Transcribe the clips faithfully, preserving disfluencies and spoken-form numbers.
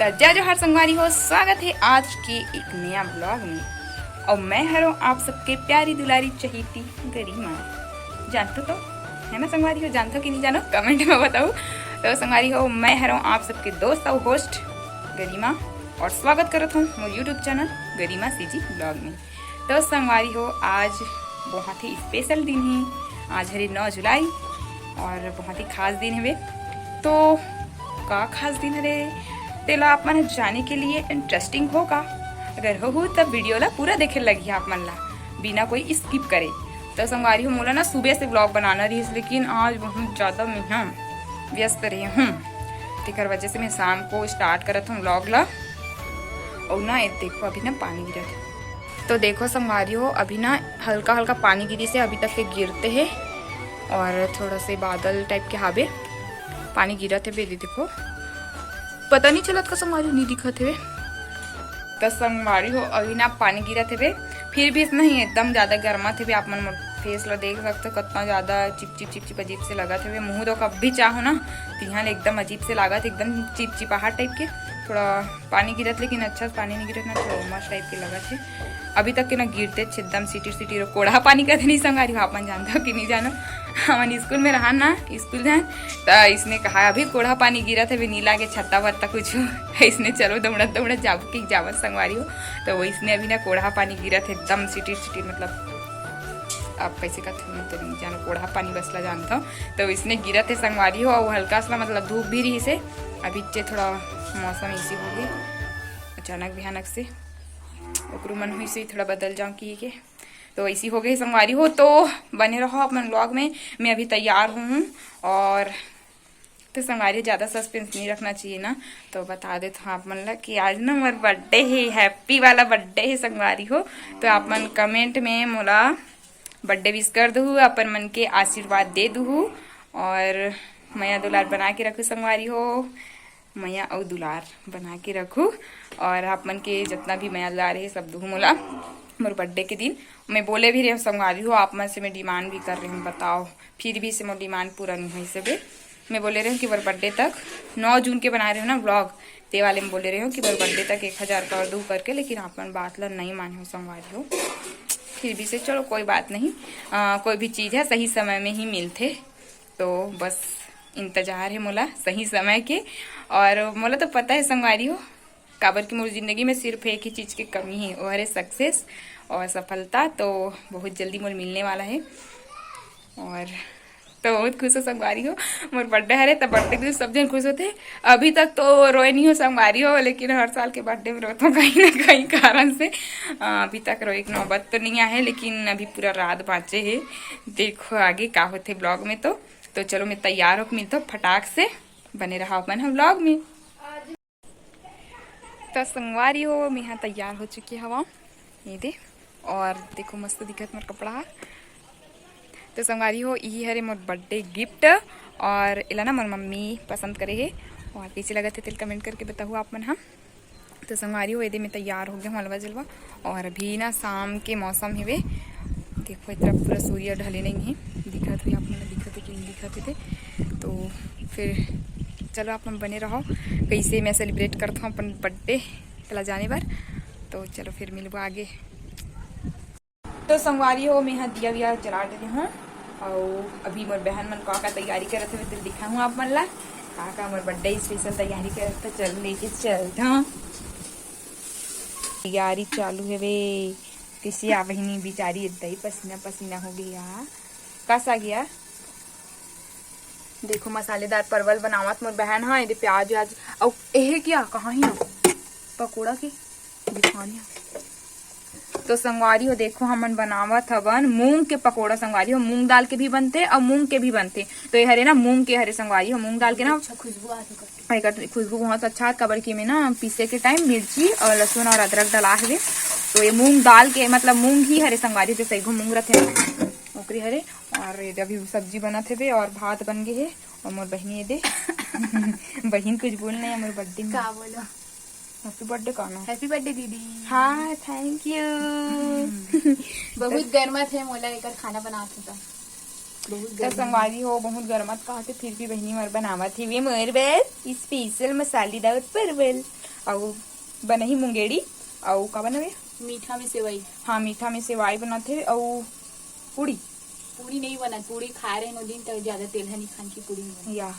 त जय जोहार संगवारी हो, स्वागत हे आज के एक नया vlog में। अउ मैं हरों आप सबके प्यारी दुलारी चहीती गरिमा। जानथो तो, है ना संगवारी हो, जानथो कि नहीं जानो, comment में बताओ। तो संगवारी हो, मैं हरों आप सबके दोस्त अउ host गरिमा, और स्वागत करत हूँ मोर YouTube channel गरिमा CG vlog में। तो संगवारी हो, आज बहुत ही special दिन हे। आज हरे नौ जुलाई और बहुत ही खास दिन हवे। तो का खास दिन हरे, तेला आप मन जाने के लिए interesting होगा। अगर होहू, तब video ला पूरा देखे लगही आप मन ला, बिना कोई skip करे। तो संगवारी हो, मोला ना सुबह से vlog बनाना रहिस, लेकिन आज बहुत ज्यादा मैं ह व्यस्त रहे हूँ, तेकर वजह से मैं शाम को start करत हूँ vlog ला। और ना, ये देखो, अभी ना पानी गिरत हे। तो देखो संगवारी हो, अभी ना हल्का हल्का पानी गिरिस हे, अभी तक के गिरत हे, और थोड़ा से बादल type के हावे, पानी गिरत हे बेदे। देखो, पता नहीं चलत का संगवारी हो, नहीं दिखत हे। तो संगवारी हो, अभी ना पानी गिरत हे बे, फिर भी नहीं, एकदम ज्यादा गर्मत हे बे। आप मन मोर face ला देख सकते हो, कितना ज्यादा चिपचिप चिपचिप अजीब से लगत हे बे। मुँह तो कब भी चाहो ना, तिहां ले एकदम अजीब से लागत, एकदम चिपचिपाहट type के। थोड़ा पानी गिरत, लेकिन अच्छा से पानी नहीं गिरत ना, थोड़ा उमस type के लगत हे। अभी तक के ना गिरते एकदम सिटिर सिटिर कोढ़ा पानी कहते नहीं संगवारी हो, आप मन जानते हो कि नहीं जानो। हमन स्कूल में रहन ना, स्कूल जान, त इसने कहा, "अभी कोढ़ा पानी गिरत हे, अभी नी लागे छत्ता वत्ता कुछ।" इसने चलो दौड़त दौड़त जाबो कि जावत संगवारी हो। तो वैसने अभी ना कोढ़ा पानी गिरत हे एकदम सिटिर सिटिर, मतलब आप कैसे कहते हो तो नहीं जानो, कोढ़ा पानी बस ला जानता हूँ। तो इसने गिरत हे संगवारी हो, और हल्का सा मतलब धूप भी रहिस हे। अभी चे थोड़ा मौसम इसी हो गई अचानक भयानक से, ओकरू मन हुई से थोड़ा बदल जाऊँ की के। तो ऐसी हो गई संगवारी हो, तो बने रहो अपन vlog में। मैं अभी तैयार हूँ और तो संगवारी, ज्यादा suspense नहीं रखना चाहिए ना, तो बता देत हूँ आप मन ला कि आज ना मोर birthday हे, happy वाला birthday हे संगवारी हो। तो आप मन comment में मोला birthday wish कर दुहू, अपन मन के आशीर्वाद दे दुहू, और मया दुलार बना के रखू संगवारी हो, मया अउ दुलार बना के रखू। और आप मन के जितना भी मया दुलार हे, सब दुहू मोला मोर birthday के दिन। मैं बोले भी रहे संगवारी हो, आप मन से मैं demand भी कर रहे हूँ, बताओ, फिर भी से मोर demand पूरा नहीं होइस हे बे। मैं बोले रहे हूँ कि मोर birthday तक, नौ जून के बनाए रहे हूँ ना vlog, ते वाले में बोले रहे हूँ कि मोर birthday तक एक हजार कर दू करके, लेकिन आप मन बात ला नहीं माने हो संगवारी हो। फिर भी से चलो, कोई बात नहीं, आ, कोई भी चीज है सही समय में ही मिलथे, तो बस इंतजार हे मोला सही समय के। और मोला तो पता हे संगवारी हो, काबर कि मोर जिंदगी में सिर्फ एक ही चीज के कमी हे, वो हरे success और सफलता। तो बहुत जल्दी मोर मिलने वाला हे, और तो बहुत खुश हो संगवारी हो। मोर birthday हरे, त birthday के दिन सब जन खुश होथे। अभी तक तो रोए नहीं हो संगवारी हो, लेकिन हर साल के birthday में रोत हो कहीं ना कहीं कारण से। अ, अभी तक रोए के नौबत तो नहीं आए हे, लेकिन अभी पूरा रात बाँचे हे। देखो आगे का होथे vlog में। तो, तो चलो मैं तैयार होके मिलता हूँ फटाक से, बने रहा अपन हम vlog में। तो संगवारी हो, मैं यहाँ तैयार हो चुकी हवा, ये दे, और देखो मस्त दिखत मोर कपड़ा हा। तो संगवारी हो, यही हरे मोर birthday gift, और एला ना मोर मम्मी पसंद करे हे, और कैसे लगत हे तेल comment करके बताहू आप मन हा। तो संगवारी हो, ये दे मैं तैयार हो गया हूँ अलवा जलवा, और अभी ना शाम के मौसम हेवे, देखो इतना पूरा सूर्य ढले नहीं है, दिखत हुई आप मन ला, दिखत है कि नहीं दिखत है ते। तो फिर चलो आप मन बने रहो, कैसे मैं celebrate करता हूँ अपन birthday चला जाने बर। तो चलो फिर मिलबो आगे। तो संगवारी हो, मैं हा दिया विया जला डरे हूँ, और अभी मोर बहन मन का का तैयारी करत हवे, तो दिखाहूँ आप मन ला का का मोर birthday special तैयारी करत, तो चल लेके चलत हूँ। तैयारी चालू हेवे। कैसे आ बहिनी, बिचारी इतना ही पसीना पसीना हो गया। का साग या? देखो मसालेदार परवल बनावत मोर बहन हा, एदे प्याज व्याज, अउ एहे क्या, कहाँ ही ना? पकोड़ा के दिखानी हा। तो संगवारी हो, देखो हमन बनावत हवन मूंग के पकोड़ा। संगवारी हो, मूंग दाल के भी बनथे अउ मूंग के भी बनथे। तो ये हरे ना मूंग के हरे संगवारी हो, मूंग दाल के ना अच्छा खुशबू आथे। एकर खुशबू बहुत अच्छा हे, काबर कि एमे ना पीसे के time मिर्ची और लहसुन और अदरक डला हवे। तो ये मूंग दाल के, मतलब मूंग ही हरे संगवारी, जैसे एगो मूंग रथे ना, ओकरे हरे। और ये अभी सब्जी बनत हवे और भात बन गे हे। और मोर बहिनी ये दे बहिन कुछ बोल नहीं, मोर birthday में। का बोलो? Happy birthday कहना। Happy birthday दीदी। हाँ, thank you। बहुत गर्मत हे, मोला एकर खाना बनात हे त। बहुत तो गर्मी। संगवारी हो, बहुत गर्मत का होथे, फिर भी बहिनी मोर बनावत हे वे मोर बर special मसालेदार परवल। अउ बनही मुंगेड़ी, अउ का बनावे? मीठा में सेवई। हाँ, मीठा में सेवई बनाथे, अउ पूड़ी। पूड़ी नहीं बनत, पूड़ी खाए रहे ओ दिन, त ज्यादा तेलहा नहीं खान की पूड़ी नहीं बनत। या,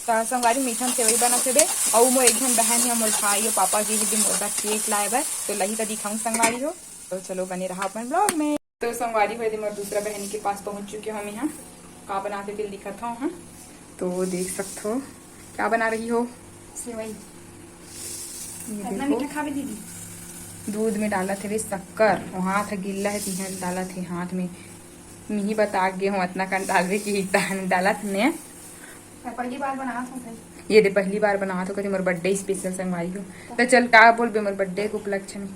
त संगवारी मीठा में सेवई बनत हेबे, अउ मोर एक झन बहन हे, मोर भाई हो, पापा जी हे, मोर बर केक लाए बर, तो लही त दिखाऊं संगवारी हो। तो चलो बने रहा अपन ब्लॉग में। तो संगवारी हो, एदे मोर दूसरा बहन के पास पहुंच चुके हो हम यहाँ। का बनाते तेल दिखात हो, हाँ, तो देख सकत हो, क्या बना रही हो? सेवई। ये इतना देखो, मीठा खाबे दीदी? दूध में डालत हवे शक्कर, वो हाथ ह गिल्ला है, तिहां डालत है हाथ में। मिही बता गे हूँ, अतना कन डालबे की तहन डालत ने। मैं पहली बार बनात हूँ भाई। ये दे पहली बार बनात हो, कथे मोर बर्थडे स्पेशल संगवारी हो। तो चल, का बोलबे मोर बर्थडे के उपलक्ष्य में?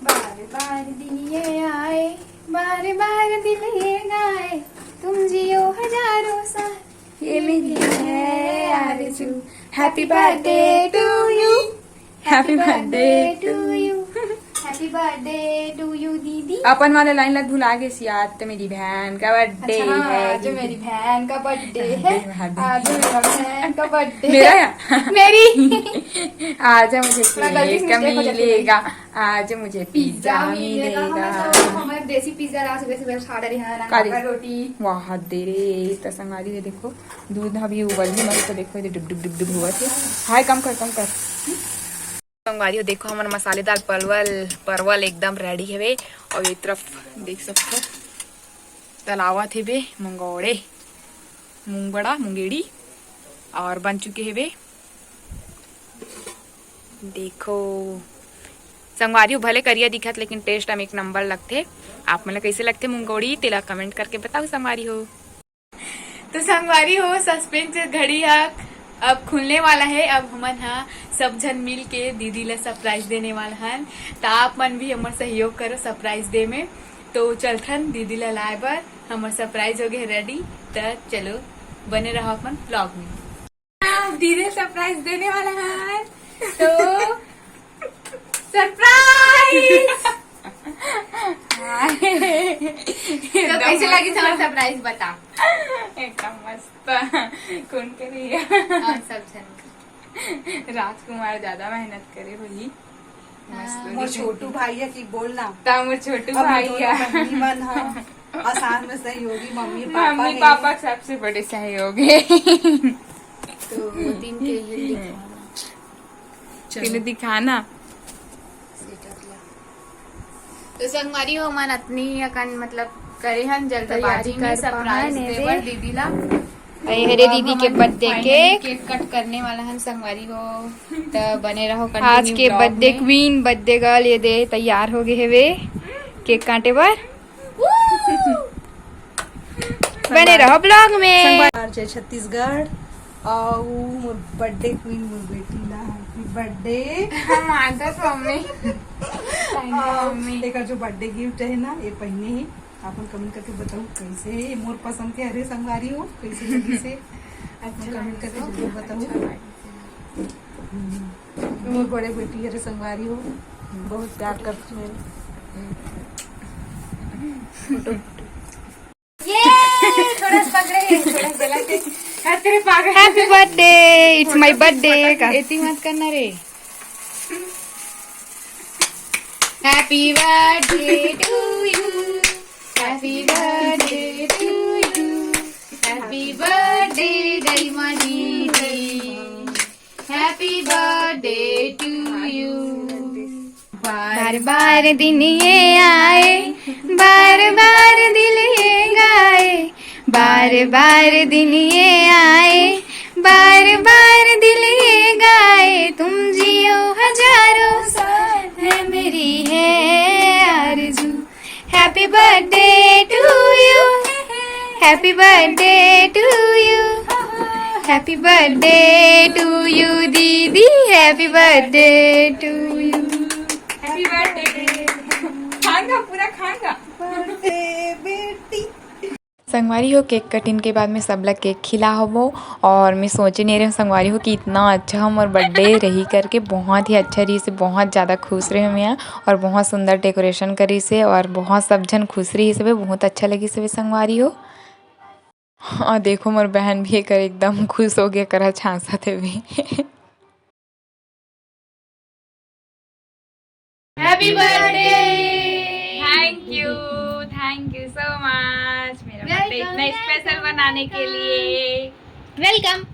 बार बार दिन ये आए, बार बार दिल ये गाए, तुम जियो हजारों साल, ये मेरी है आरज़ू। Happy birthday to you, happy birthday to you, happy birthday to you दीदी। अपन वाला लाइन ला भुला गे सियात, तो मेरी बहन का बर्थडे अच्छा, हाँ, है आज दीदी। मेरी बहन का बर्थडे है। हाँ, दीदी। आज मेरा बहन का बर्थडे मेरा है। मेरी। आज मुझे थोड़ा गलती से केक mistake हो जाती है। मिलेगा। आज मुझे पिज्जा पिज्जा मिलेगा, मिलेगा। हमें तो हमारे देसी पिज्जा ला सुबह सुबह खा रही है ना, काली। मक्का रोटी। वाह दे रे, त संगवारी हो देखो, दूध अभी उबल ही मत, तो देखो ये डुब डुब डुब डुब हुआ थे। हाय, कम कर, कम कर। संगवारी हो देखो, हमर मसालेदार परवल, परवल एकदम रेडी हेवे। और ये तरफ देख सकते हो, तलावा थे बे मंगोड़े, मूंगबड़ा, मुंगेड़ी, और बन चुके हेवे। देखो संगवारी हो, भले करिया दिखत, लेकिन टेस्ट में एक नंबर लगथे। आप मन ला कैसे लगथे मुंगोड़ी, तेला कमेंट करके बताओ संगवारी हो। तो संगवारी हो, सस्पेंस के घड़ी ह अब खुलने वाला है। अब हमन ह सब झन मिल के दीदी ला सरप्राइज देने वाला हन। त आप मन भी हमर सहयोग करो सरप्राइज दे में। तो चलथन दीदी ला लाए बर, हमर सरप्राइज हो गए रेडी। त चलो बने रहो अपन ब्लॉग में। दीदी सरप्राइज देने वाला है, तो सरप्राइज। तो कैसे लगी तुम्हारा सरप्राइज, बता। एकदम मस्त। कौन करी? और सब झन। राजकुमार ज्यादा मेहनत करे होही। मस्त हाँ। मोर दिखे। छोटू भाई है कि बोलना। ता मोर छोटू अब भाई दोनों है। मम्मी मन ह आसान में सहयोगी, मम्मी पापा मम्मी है। पापा सबसे बड़े सहयोगी। तो वो दिन के ये दिखाना। चलो। तीनों दिखाना। तो संगवारी हो, मन अतनी अकन मतलब करे हन जल्दबाजी में तैयारी कर सरप्राइज पाहन देबर एदे। दीदी ला। अरे, हरे तो अब दीदी के हमन बर्थडे finally केक। केक कट करने वाला हन संगवारी हो, त बने रहो आज continue के vlog बर्थडे में। क्वीन, बर्थडे गर्ल ये दे तैयार हो गए हेवे केक काटे बर। बने रहो ब्लॉग में। संगवारी, जय छत्तीसगढ़। अउ मोर बर्थडे क्वीन, मोर बेटी ला हैप्पी बर्थडे। मानत मम्मी। Thank you, अउ मम्मी। एकर जो बर्थडे गिफ्ट है ना, ये पहिने ही। आपन कमेंट करके बताओ कैसे है, ये मोर पसंद के हरे संगवारी हो, कैसे लगी से। अच्छा कमेंट करके जरूर बताओ। अच्छा लगी। हम्म। मोर बड़े बेटी हरे संगवारी हो, बहुत प्यार करती हूँ। ये थोड़ा सा पकड़े, थोड़ा सा गलत है। हाँ, तेरे पागल। Happy birthday, it's my birthday का। एती मत करना रे। Happy birthday to you, happy birthday to you, happy birthday गई मनी गई। Happy birthday to you। बार बार दिन ये आए, बार बार दिल ये गाए, बार बार दिन ये आए, बार बार दिल ये गाए, तुम जियो हजारों साल, है मेरी है आरज़ू। Happy birthday to you, happy birthday to you, happy birthday to you दीदी, happy birthday to you। Happy birthday। खाएगा, पूरा खाएगा। बर्थडे बेटी। संगवारी हो, केक कटिंग के बाद में सबला केक खिला हवो, और मैं सोचे नहीं रहे संगवारी हो कि इतना अच्छा हमर बर्थडे रही करके। बहुत ही अच्छा रही से, बहुत ज़्यादा खुश रहे मैं, और बहुत सुंदर डेकोरेशन करी से, और बहुत सब झन खुश रही से, बहुत अच्छा लगी से संगवारी हो। हाँ, देखो मोर बहन भी एकर एकदम खुश हो गया, करा छांसा थे भी। Happy birthday. Thank you, thank you so much मेरा बर्थडे इतना स्पेशल बनाने के लिए। Welcome.